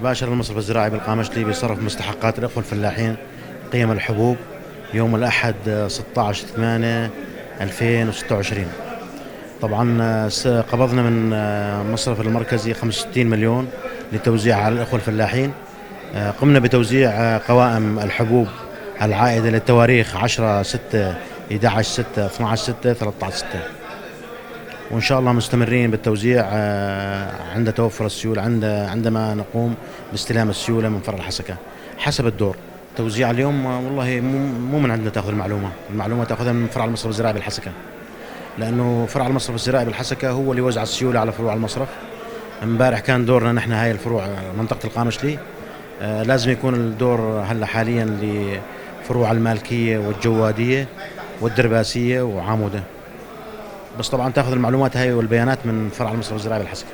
باشر المصرف الزراعي بالقامشلي بصرف مستحقات الأخوة الفلاحين قيم الحبوب يوم الأحد 16/8/2026. طبعا قبضنا من المصرف المركزي 65 مليون لتوزيع على الأخوة الفلاحين. قمنا بتوزيع قوائم الحبوب العائدة للتواريخ 10/6، 11/6، 12/6، 13/6، وإن شاء الله مستمرين بالتوزيع عند توفر السيولة، عندما نقوم باستلام السيولة من فرع الحسكة حسب الدور. توزيع اليوم والله مو من عندنا تاخذ المعلومة، المعلومة تاخذها من فرع المصرف الزراعي بالحسكة، لأنه فرع المصرف الزراعي بالحسكة هو اللي وزع السيولة على فروع المصرف. امبارح كان دورنا نحن هاي الفروع منطقة القامشلي، لازم يكون الدور هلا حاليا لفروع المالكية والجوادية والدرباسية وعامودة، بس طبعا تاخذ المعلومات هاي والبيانات من فرع المصرف الزراعي بالحسكة.